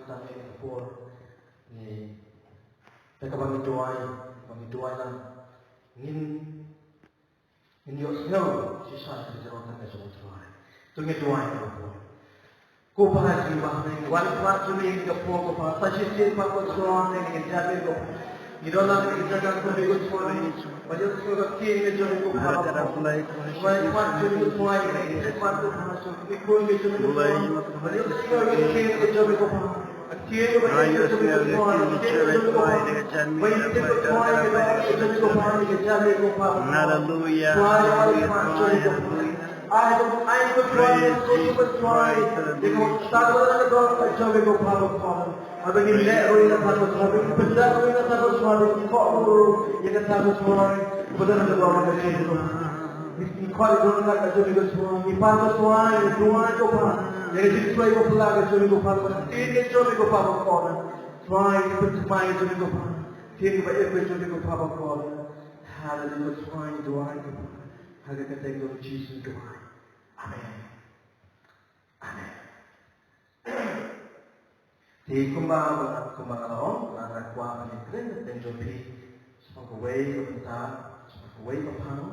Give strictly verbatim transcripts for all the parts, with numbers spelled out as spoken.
Tang ïa ka por, ngi, da kaba ngi duwai, kaba ngi duwai lang, ngin, ngin ïohsngew shisha ïa ka jingïaroh ka jong U Trai. To ngin duwai ïa ka por. Ko Pa jong ngi ba ha bneng, wan pat jong ngi ïa ka por ko Pa, sa shisien pat ko Trai, ngi ïa ka jingïaroh ko Pa. Ngi don lang ïa ka jaka ko Pa, ngi ko Trai. Ba ïohsngew ka ktien ka jong ngi ko Pa. Wan pat jong ngi ko Trai, ngi ïa ka jingïaroh ko Pa. Ba ïohsngew ka ktien ka jong ngi ko Pa. Hallelujah. Praise be to Christ. Hallelujah. Ngi khot ïa ka jong ngi ka Trai, ngi pan ka Trai, ngi duwai ka Trai, ïa ka jingtrei ka pla ka jong ngi ka Trai, ka ktien ka jong ngi ka Trai, ka pynjah ka jong ngi ka Trai, ktien ka ba ïeit ka jong ngi ka Trai. Haleluya, Trai, ngi duwai ka Trai, ha ka kyrteng jong U Jisu ngi duwai. Amen. Amen. Te kumba, kumba nga la ong, nga kwah ban ïakren ïa ka jong phi shaphang kawei ka bynta, shaphang kawei ka phang,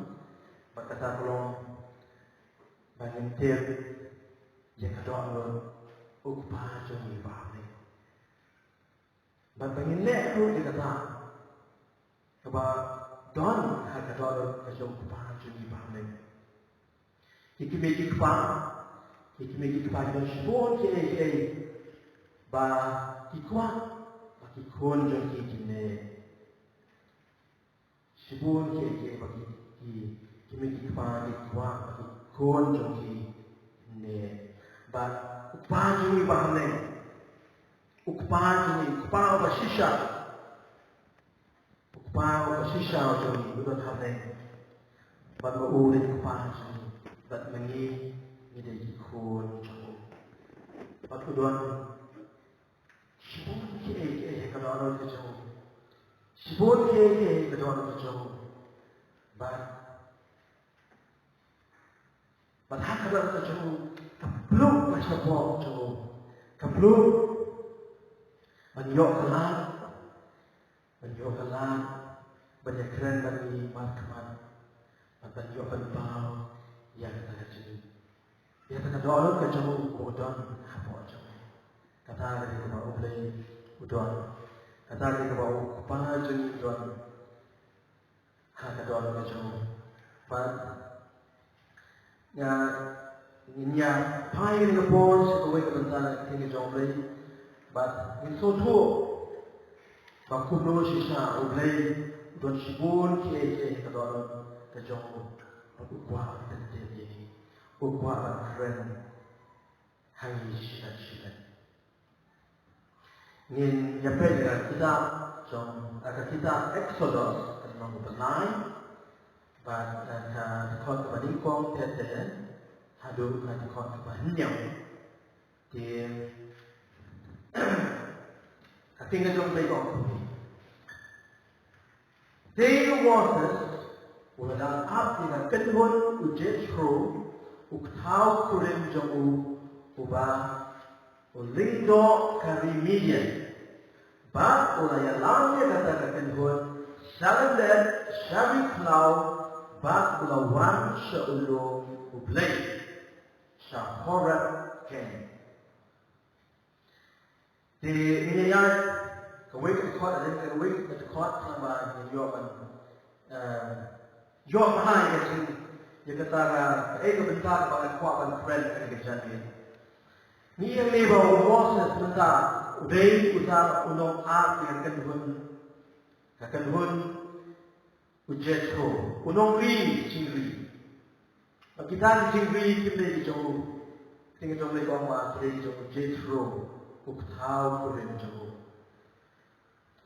bad kata ka long ba ngin tip ïa ka dohnud U Kpa jong ngi ba ha bneng. Bad ba ngin leh ruh ïa kata kaba don ha ka dohnud ka jong U Kpa jong ngi ba ha bneng. Ki kmie ki kpa, ki kmie ki kpa ki don shibun kiei kiei ba ki kwah ba ki khun jong ki kin leh. Shibun kiei kiei ba ki, ki, ki kmie ki kpa ki kwah ba ki khun jong ki kin leh. Bad U Kpa jong ngi ba ha bneng, U Kpa jong ngi, U Kpa uba shisha. U Kpa uba shisha jong ngi u don ha bneng. Bad ma u u dei U Kpa jong ngi, bad ma ngi ngi dei ki khun jong u. Bad u don shibun kiei kiei ha ka dohnud ka jong u. Shibun kiei kiei ha ka dohnud ka jong u. Bad Bad ha ka dohnud ka jong u, ka plung ka shapoh jong u, ka plung ban ïoh ka lad, ban ïoh ka lad, ban ïakren bad ngi markhmat, bad ban ïoh pynpaw ïa kata ka jingim, ïa kata ka dohnud ka jong u ba u don hapoh jong u. Kata ka dei kaba U Blei u don. Kata ka dei kaba U Kpa jong ngi u don ha ka dohnud ka jong u. Bad nga, ngin ïa phai ïa kane ka por sha kawei ka bynta na ka ktien ka jong U Blei. Bad ngin sngewthuh ba kumno shisha U Blei u don shibun kiei kiei ha ka dohnud ka jong u. Bad u kwah ban pyntip ïa ngi, u kwah ban kren ha ngi shimet shimet. Ngin ïa peit ïa ka kitab jong, eh, ka kitab Exodus, ka lynnong kaba lai, bad, eh, ka dkhot kaba nyngkong te te haduh ka dkhot kaba hynñiew. Te ka ktien ka jong U Blei ka ong kumne. Te u Moses u la dang ap ïa ka kynhun u Jethro, u kthaw kurim jong u, uba u lyngdoh ka ri Midian. Bad u la ïalam ïa kata ka kynhun sha lyndet sha ri khlaw, bad u la wan sha u lum U Blei, sha Horeb Kem. Te ngin ïa ïaid kawei ka dkhot, kawei ka dkhot, khnang ba ngin ïoh ban, eh, ïoh ban ai ka jing, ïa kata ka, kaei ka bynta kaba nga kwah ban kren ha kane ka janmiet. Ngi ïohi ba u Moses mynta u dei uta u nongap ïa ka kynhun, ka kynhun u Jethro, u nongri jingri. Bad kita ki jingri kim dei ki jong u. Ki jong u, ki jong u Jethro, u kthaw kurim jong u.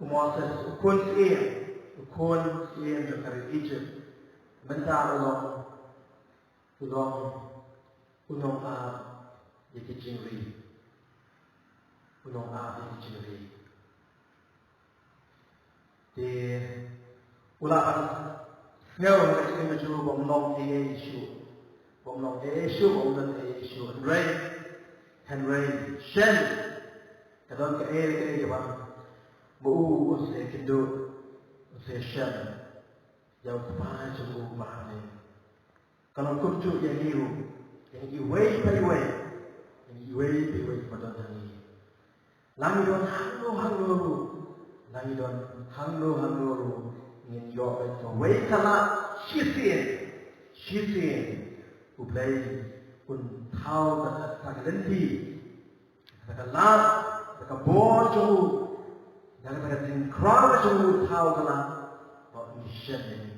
U Moses, u khun syiem, u khun syiem jong ka ri Egypt. Mynta u long, u long u nongap ïa ki jingri. U nongap ïa ki jingri. Te u lah ban sngew ha ka jingim jong u ba um long ei ei shuh. Ba um long ei ei shuh, ba um don ei ei shuh. Hynrei, hynrei shen Ka don kaei kaei kaba, ba u, un sa ïakynduh, un sa ïashem ïa u Kpa jong u ba ha bneng. Ka long kumjuh ïa ngi ruh, ïa ngi iwei pa iwei, ïa ngi iwei pa iwei ba don ha ngi. La ngi don hangno hangno ruh, la ngi don hangno hangno ruh, ngin ïoh ïa kawei ka lad shisien, shisien. U Blei un thaw kata ka lynti, kata ka lad, kata ka bor jong u, kata ka jingkhraw jong u, thaw ka lad, ba un ïashem ïa ngi.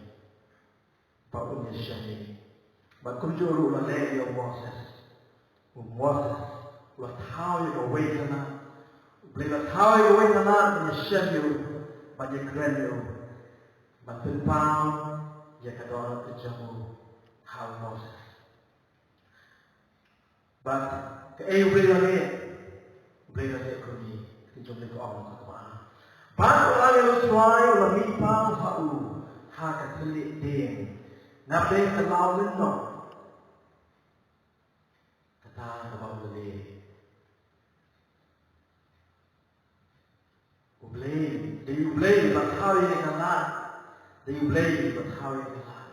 Ba un ïashem ïa ngi. Bad kumjuh ruh u la leh ïa u Moses. U Moses u la thaw ïa kawei ka lad. U Blei u la thaw ïa kawei ka lad ban ïashem ïa u, ban ïakren ïa u, ban pynpaw ïa ka dohnud ka jong u ha u Moses. Bad kaei U Blei u la leh? U Blei u la leh kumne, ka jong U Blei ka ong kaba, bad u la leh, u la thaw, u la mihpat ha u ha ka thylliej dieng, na pdeng ka law lynnong. Kata kaba U Blei. U Blei, dei U Blei ba thaw ïa ka lad. Dei U Blei ba thaw ïa ka lad.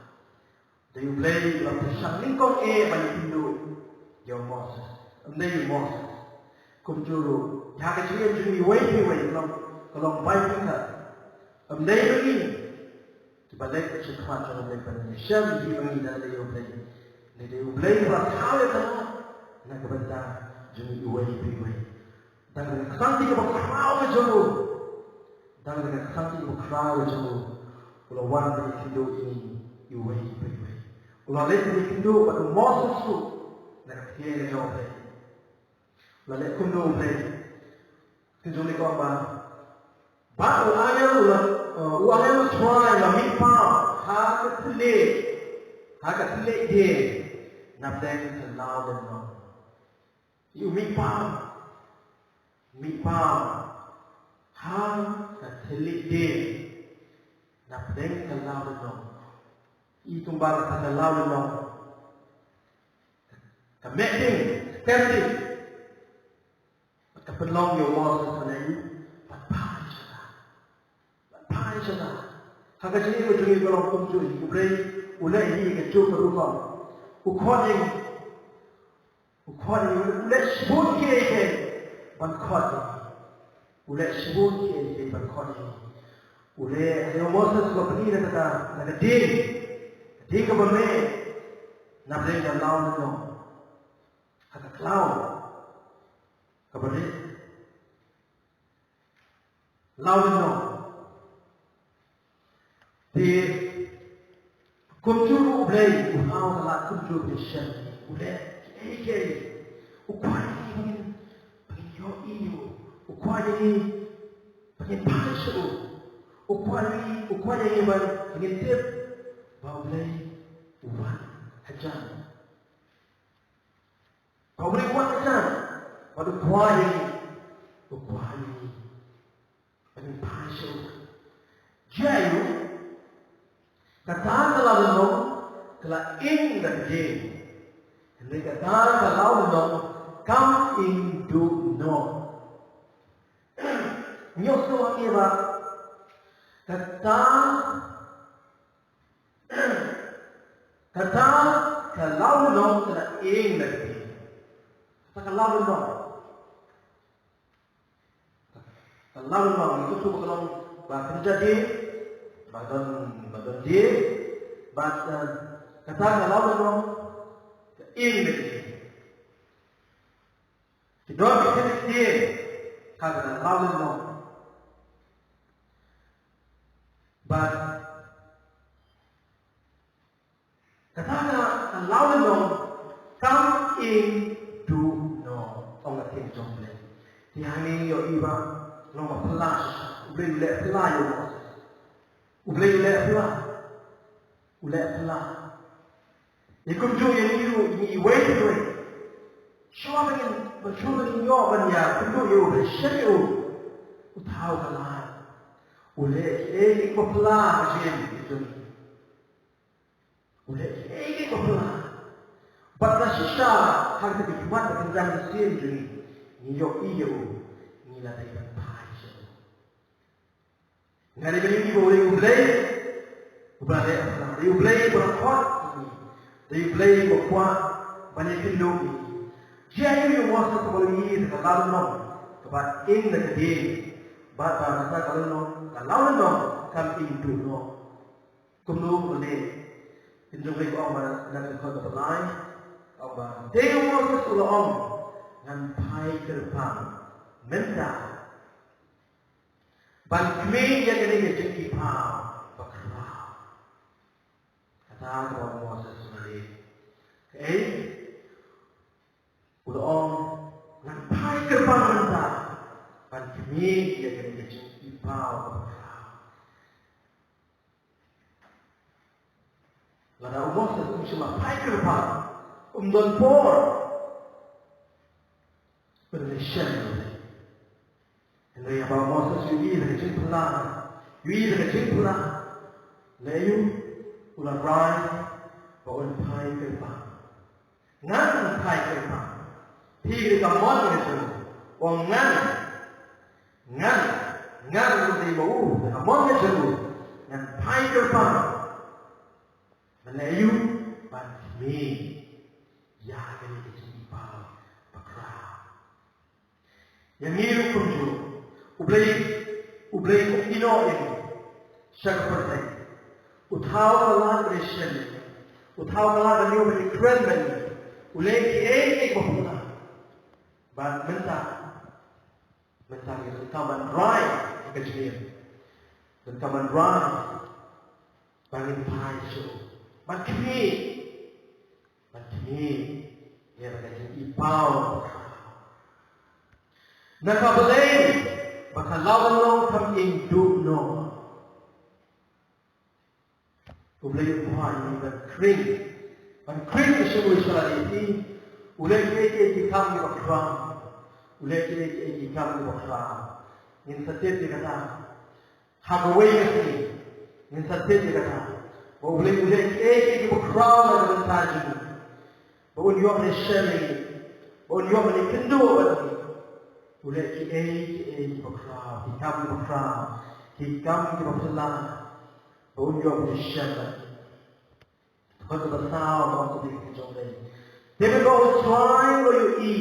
Dei U Blei ba pyrshang nyngkong eh ban ïakynduh ïa u Moses. Ym dei u Moses. Kumjuh ruh, ha ka jingim jong ngi iwei pa iwei, ka long, ka long bai pyrkhat. Ym dei ba ngi kiba leit sha khmat jong U Blei ban ïashem, ym dei ba ngi, da dei U Blei. Dei U Blei ba thaw ïa ka lad na ka bynta jong ngi iwei pa iwei. Dang na ka kti kaba khraw ka jong u. Dang na ka kti kaba khraw ka jong u. U la wan ban ïakynduh ïa ngi iwei pa iwei. U la leit ban ïakynduh bad u Moses ruh na ka ktien ka jong U Blei. U la leh kumno U Blei? Ka jong U Blei ka ong ba, bad u Aaron u la, uh, u Aaron u la thaw, u la mihpat ha ka thylliej, ha ka thylliej dieng, na pdeng ka law lynnong. U mihpat, mihpat ha ka thylliej dieng, na pdeng ka law lynnong. I kumba kata ka law lynnong, ka meh dieng, ka tem dieng. Bad ka pynlong ïa u Moses ban ïoh, bad phai sha ka. Bad phai sha ka. Ha ka jingim ka jong ngi ka long kumjuh, U Blei u leh ïa ngi kajuh ka rukom. U khot ïa ngi, u khot ïa ngi, u leh shibun kiei kiei ban khot ïa ngi. U leh shibun kiei kiei ban khot ïa ngi. U leh ïa u Moses ba pyni na kata, na ka dieng, ka dieng kaba meh, na pdeng ka law lynnong. Ha ka khlaw kaba rit. Law lynnong. Te kumjuh ruh U Blei u thaw ka lad kumjuh, U Blei u shem, U leh kiei kiei. U kwah ïa ngi ba ngin, ba ngin ïohi ïa u. U kwah ïa ngi ba ngin phai sha u. U kwah ïa ngi, u kwah ïa ngi ba ngin tip ba U Blei u wan hajan. Ba U Blei u wan hajan, bad u kwah ïa ngi, u kwah ïa ngi ba ngin phai sha u. Jia u, kata ka law lynnong ka la ing da ka dieng. Hynrei kata ka law lynnong kam ing duh noh. Ngi ïohsngew hangne ba kata Kata ka law lynnong ka la ing da ka dieng. Kata ka law lynnong. Ka law lynnong, ïa kito ba ka long ba kynja dieng, ba don, ba don dieng, ba, eh, kata ka law lynnong ka ing da ka dieng. Ki don ki ktien ha ka law lynnong. Bad kata ka law lynnong kam ing duh noh, ong ka ktien jong U Blei. Te hangne ngi ïohi ba long ba phylla, U Blei u leh phylla ïa u Moses. U Blei u leh phylla. U leh phylla. Ïa kumjuh ïa ngi ruh, ïa ngi iwei pa iwei. Shuwa ba ngin, ba shuwa ba ngin ïoh ban ïa kynduh ïa u, ban shem ïa u, u thaw ka lad. U leh kiei kiei kiba phylla ha ka jingim jong ngi. U leh kiei kiei kiba phylla. Bad la shisha ha kata ka khmat ba kynja mynsiem jong ngi, ngi ïohi ïa u. Ngi Nga dei ban phai sha u. Nga dei ban ïohi ba u dei U Blei uba la leh, u dei U Blei uba la khot, u dei U Blei uba kwah ban ïakynduh ïa ngi. Jia ïa u Moses uba la ïohi da ka lawlynnong kaba ing da ka dieng, bad ba na ka lawlynnong, ka lawlynnong kam ing duh noh. Kumno u la leh? Ka jong ka ong ba na ka dkhot kaba lai, ka ong ba, te u Moses u la ong, ngan phai kyrpang mynta ban khmih ïa kane ka jingkitkhlieh bakhraw. Kata kaba u Moses u la leh. Kaei? U la ong, ngan phai kyrpang mynta ban khmih ïa kane ka jingkitkhlieh bakhraw. Lada u Moses um shym la phai kyrpang, um don por ban leit shem. Hynrei haba u Moses u ïohi da ka jingphylla, u ïohi da ka jingphylla, lei u la rai ba un phai kyrpang. Ngan phai kyrpang. Phi, da ka mon ka jong u. Ong ngan. Ngan. Ngan, u dei ba u, da ka mon ka jong u, ngan phai kyrpang. Ban leh aïu? Ban khmih ïa kane ka jingkitkhlieh bakhraw. Ïa ngi ruh kumjuh, U Blei, U Blei u ïehnoh ïa ngi sha ka pyrthei. U thaw ka lad ban ïashem ïa ngi. U thaw ka lad ban ïoh ban ïakren bad ngi. U leh kiei kiei kiba phylla. Bad mynta, mynta ngi donkam ban rai ha ka jingim. Donkam ban rai ba ngin phai sha u, ban khmih, ban khmih ïa ka jingkitkhlieh. Na ka Blei ba ka lawlynnong kam ing duh noh. U Blei u kwah ïa ngi ban khring, ban khring ïa u sha lade. U leh kiei kiei ki kam kiba khraw. U leh kiei kiei ki kam kiba khraw. Ngin sa tip ïa kata ha kawei ka sngi. Ngin sa tip ïa kata ba U Blei u leh kiei kiei kiba khraw na ka bynta jong ngi. Ba un ïoh ban ïashem ïa ngi, ba un ïoh ban ïakynduh bad ngi. U leh kiei kiei kiba khraw, ki kam kiba khraw, ki kam kiba phylla, ba un ïoh ban ïashem bad ngi. Dkhot kaba saw ka ong kumne, ka jong U Blei. Te mynba u trai u la ïohi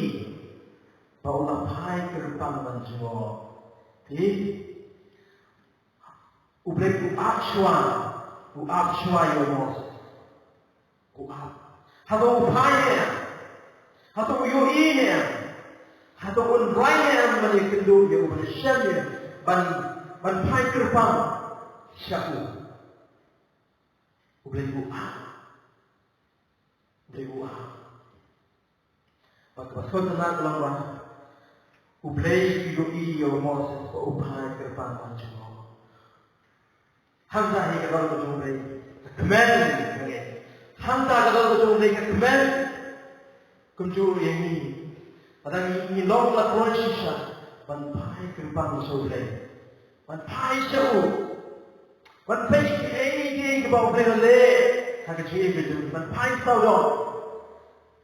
ba u la phai kyrpang ban jngoh, te U Blei u ap shuwa, u ap shuwa ïa u Moses. U ap. Hato u phai ne em? Hato u ïohi ne em? Hato un rai ne em ban ïakynduh ïa u, ban ïashem ïa u, ban, ban phai kyrpang sha u? U Blei u ap. U Blei u ap. Bad kaba sngewtynnat ka long ba U Blei u ïohi ïa u Moses ba u phai kyrpang ban jngoh. Hangta hi ka don ka jong U Blei ka kmen, ka ngi. Hangta ka don ka jong U Blei ka kmen. Kumjuh ïa ngi. Lada ngi, ngi long la kloi shisha ban phai kyrpang sha U Blei. Ban phai sha u. Ban peit kiei kiei kiba U Blei u la leh ha ka jingim ka jong ngi. Ban phai sawdong.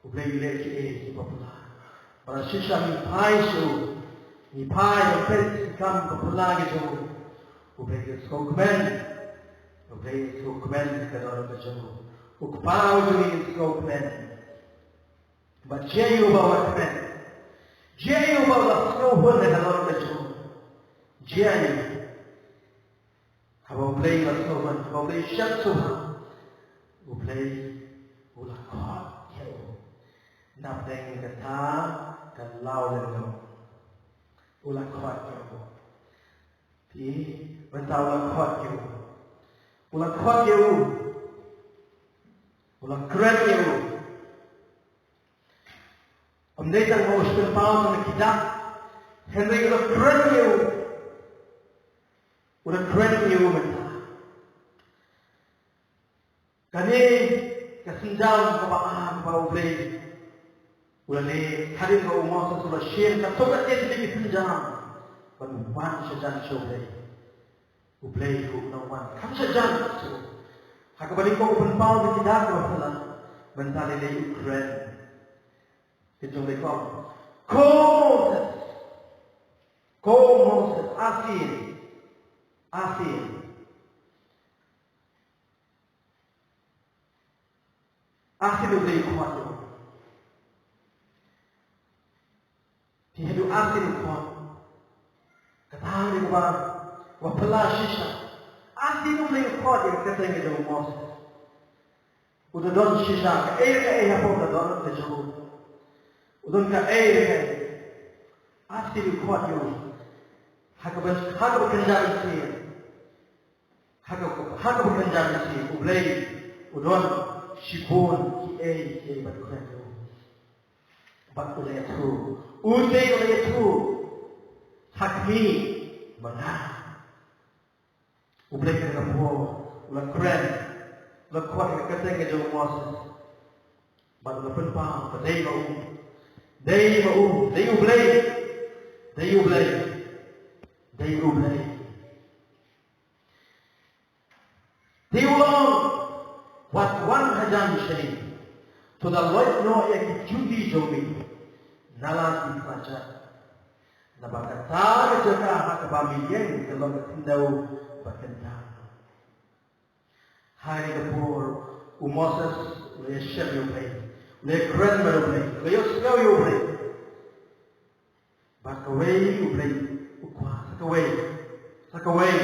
U Blei u leh kiei kiei kiba phylla. Bad shisha ngi phai sha u, ngi phai ban peit ki kam kiba phylla ki jong u, U Blei u sngewkmen. U Blei u sngewkmen ha ka dohnud ka jong u. U Kpa u jong ngi u sngewkmen. Bad jia ïa uba u la kmen, jia ïa uba u la sngewhun ha ka dohnud ka jong u. Jia ïa u. Haba U Blei u la sngewhun, haba U Blei u shah sngewhun, U Blei u la khot ïa u. Napdeng kata ka lawlynnong u la khot ïa u. Phi, mynta u la khot ïa u. U la khot ïa u. U la kren ïa u. Ym dei tang ba u shu pynpaw na ki dak, hynrei u la kren ïa u. U la kren ïa u mynta. Kane ka sienjam kaba ar kaba U Blei u la leh hadien ba u Moses u la shim, kato ka dei ka sienjam ban wan shajan sha U Blei. U Blei u nang wan kham shajan sha u. Ha kaba nyngkong u pynpaw na ki dak kaba phylla, mynta lei lei u kren. Ka jong lei ka ong, ko Moses, Ko Moses, arsien, arsien, arsien U Blei u khot ïa u. Phi ïohi, arsien u khot. Kata ka dei kaba, kaba phylla shisha. Arsien U Blei u khot ïa ka kyrteng ka jong u Moses. U da don shisha kaei kaei hapoh ka dohnud ka jong u. U don kaei kaei. Arsien u khot ïa u. Ha kaba, ha kaba kynja mynsiem. Ha ka, ha kaba kynja mynsiem, U Blei u don shibun kiei kiei ban kren ïa u. Bad u la ïathuh. U dei u la ïathuh ha khmih manga. U Blei kane ka por u la kren, u la khot ïa ka kyrteng ka jong u Moses. Bad u la pynpaw ba dei ma u. Dei ma u, dei U Blei. Dei U Blei. Dei U Blei. Te u la ong, wat wan hajan shane. To da loit noh ïa ki juti jong me na la ki khlajat. Naba kata ka jaka ha kaba me ïeng ka long ka khyndew ba kyntang. Ha kane ka por u Moses u la ïashem ïa U Blei. U la ïakren bad U Blei. U la ïohsngew ïa U Blei. Bad kawei U Blei u kwah sa kawei. Sa kawei.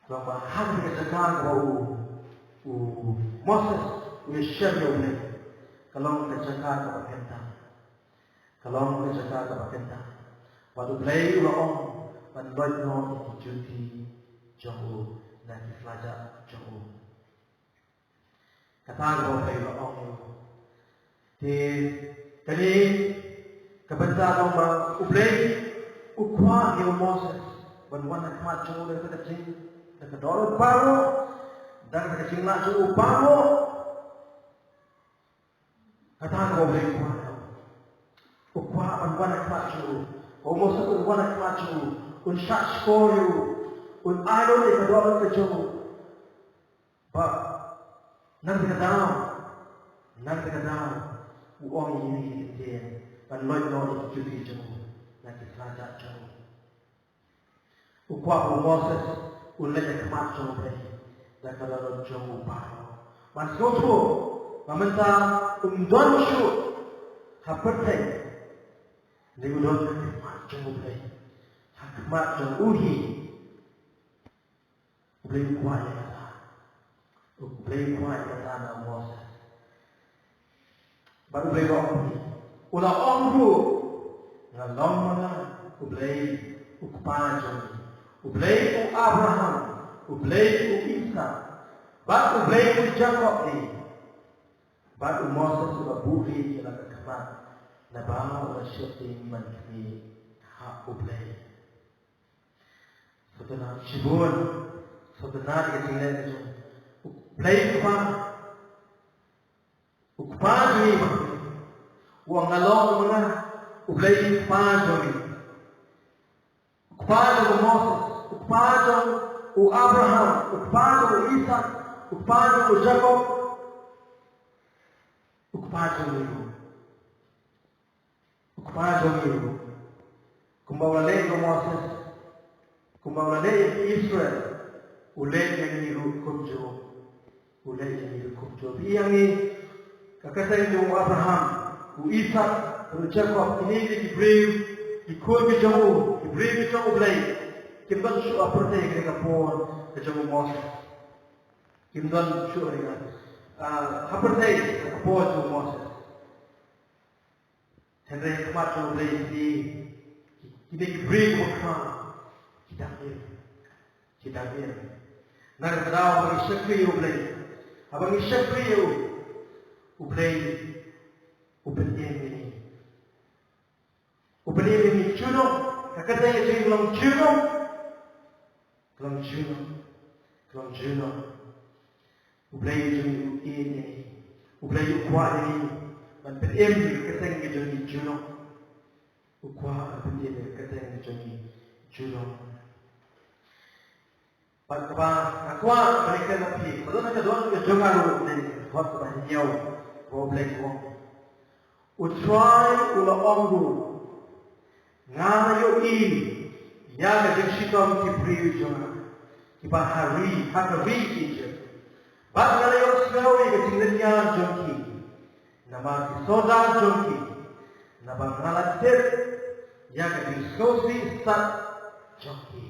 Long ba ha kane ka jaka kaba u, u Moses u ïashem ïa U Blei, ka long ka jaka kaba kyntang. Ka long ka jaka kaba kyntang. Bad U Blei u la ong ban loit noh ïa ki juti jong u na ki khlajat jong u. Kata kaba U Blei u la ong. Te kane ka bynta long ba U Blei u kwah ïa u Moses ban wan ha khmat jong u da kata ka jing, da ka dohnud baroh, da kata ka jinglah jong u baroh. Kata kaba U Blei u kwah. U kwah ban wan ha khmat jong u. Ba u Moses un wan ha khmat jong u, un shahshkor ïa u, un ai lut ïa ka dohnud ka jong u. Ba nang kata ka daw, nang kata ka daw u ong ïa kine ki ktien, ban loit noh ïa ki juti jong u na ki khlajat jong u. U kwah ba u Moses un leit ha khmat jong U Blei da ka dohnud jong u baroh. Ban sngewthuh ba mynta um don shuh ha pyrthei, hynrei u don ha khmat jong U Blei, ha khmat jong u hi. U Blei u kwah ïa kata. U Blei u kwah ïa kata na u Moses. Bad U Blei u la ong hi. U la ong ruh, nga long ma nga U Blei u kpa jong ngi, U Blei u Abraham, U Blei u Isak, bad U Blei u Jakob hi. Bad u Moses u la buhrieh ïa la ka khmat, naba u la sheptieng man khmih ha U Blei. Sngewtynnat shibun, sngewtynnat ïa ka jingleh ka jong U Blei u Kpa. U Kpa jong ngi, u ong nga long ma nga, U Blei u Kpa jong ngi. U Kpa jong u Moses, u Kpa jong u Abraham, u Kpa jong u Isak, u Kpa jong u Jakob, u Kpa jong ngi ruh. U Kpa jong ngi ruh. Kumba u la leh ïa u Moses, kumba u la leh ïa ki Israel, u leh ïa ngi ruh kumjuh. U leh ïa ngi ruh kumjuh. Phi ïa ngi, ka kyrteng jong u Abraham, u Isak, u Jakob, kine ki dei ki briew, ki khun ki jong u, ki briew ki jong U Blei. Kim don shuh ha pyrthei kane ka por ka jong u Moses. Kim don shuh ha, ah, ha pyrthei ka por jong u Moses. Hynrei ha khmat jong U Blei ki, ki dei ki briew kiba khraw, ki dang im, ki dang im. Na kata ka daw haba ngi shakri ïa U Blei, haba ngi shakri ïa U, U Blei u pynim ïa ngi. U pynim ïa ngi. Junom, ka kyrteng jong ngi ka long junom. Ka long junom. Ka long junom. U Blei jong ngi u ïeit ïa ngi. U Blei u kwah ïa ngi ban pynim ïa ka kyrteng ka jong ngi junom. U kwah ban pynim ïa ka kyrteng ka jong ngi junom. Bad kaba nga kwah ban ïakren bad phi, ba don ha ka dohnud ka jong nga ruh, dei ka dkhot kaba hynñiew, kaba U Blei u ong. U Trai u la ong ruh, Nga la ïohi ïa ka jingshitom ki briew jong nga kiba ha ri, ha ka ri Ijipt. Bad nga la ïohsngew ïa ka jinglynñiar jong ki namar ki sordar jong ki, naba nga la tip ïa ka jingsngewsih sat jong ki.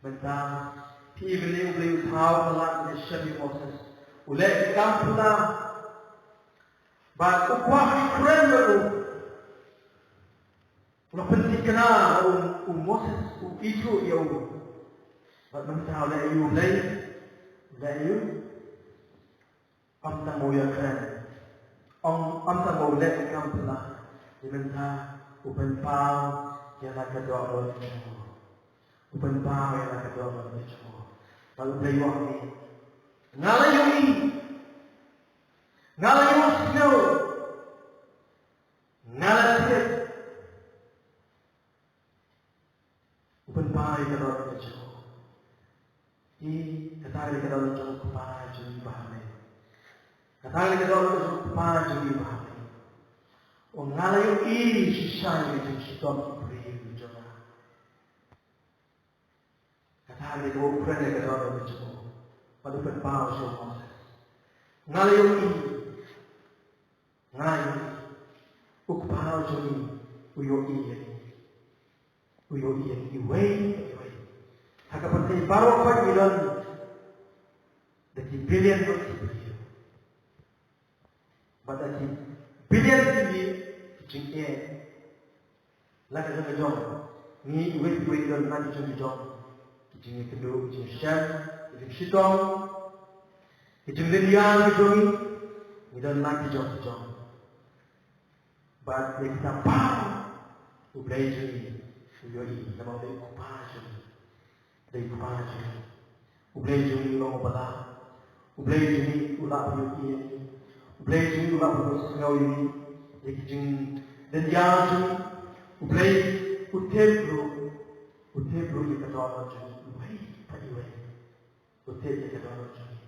Mynta phi i mynne U Blei u thaw palat ne shen ïa u Moses, u leh ki kam phylla. Bad u kwah u kren bad u. U la pynthikna u, u Moses u ithuh ïa u. Bad mynta u leh ïa u Blei, u leh ïa u. Ym tang ba u ïakren. Ym, ym tang ba u leh ki kam phylla. Te mynta u pynpaw ïa la ka dohnud jong u. U pynpaw ïa la ka dohnud jong u. Bad u Blei u ong ïa ngi, nga la ïohi. Nga la ïohsngew. Nga la tip. U pynpaw ïa ka dohnud jong u. Te kata ka dei ka dohnud jong u Kpa jong ngi ba ha bneng. Kata ka dei ka dohnud jong u Kpa jong ngi ba ha bneng. U ong nga la ïohi shisha ïa ka jingshitom ki briew jong nga. Kata ka dei kaba u kren ïa ka dohnud jong u. Bad u pynpaw sha u Moses. Nga la ïohi. Nga ïohi. U Kpa jong ngi u ïohi ïa ngi. U ïohi ïa ngi iwei pa iwei. Ha ka pyrthei baroh pat ngi don da ki billion ngut ki briew. Bad da ki billion ki jingeh. La ka jong ka jong ngi iwei pa iwei ngi don la ki jong ki jong. Ki jingïakynduh, ki jingshem, ki jingshitom. Ki jinglynñiar ki jong ngi, ngi don la ki jong ki jong. Bad ïa kita baroh U Blei jong ngi u ïohi namar u dei u Kpa jong ngi. U dei u Kpa jong ngi. U Blei jong ngi u long uba lah. U Blei jong ngi u lah ban ïohi ïa ngi. U Blei jong ngi u lah ban ïohsngew ïa ngi ïa ki jinglynñiar jong ngi. U Blei u tip ruh, u tip ruh ïa ka dohnud jong ngi iwei pa iwei. U tip ïa ka dohnud jong ngi.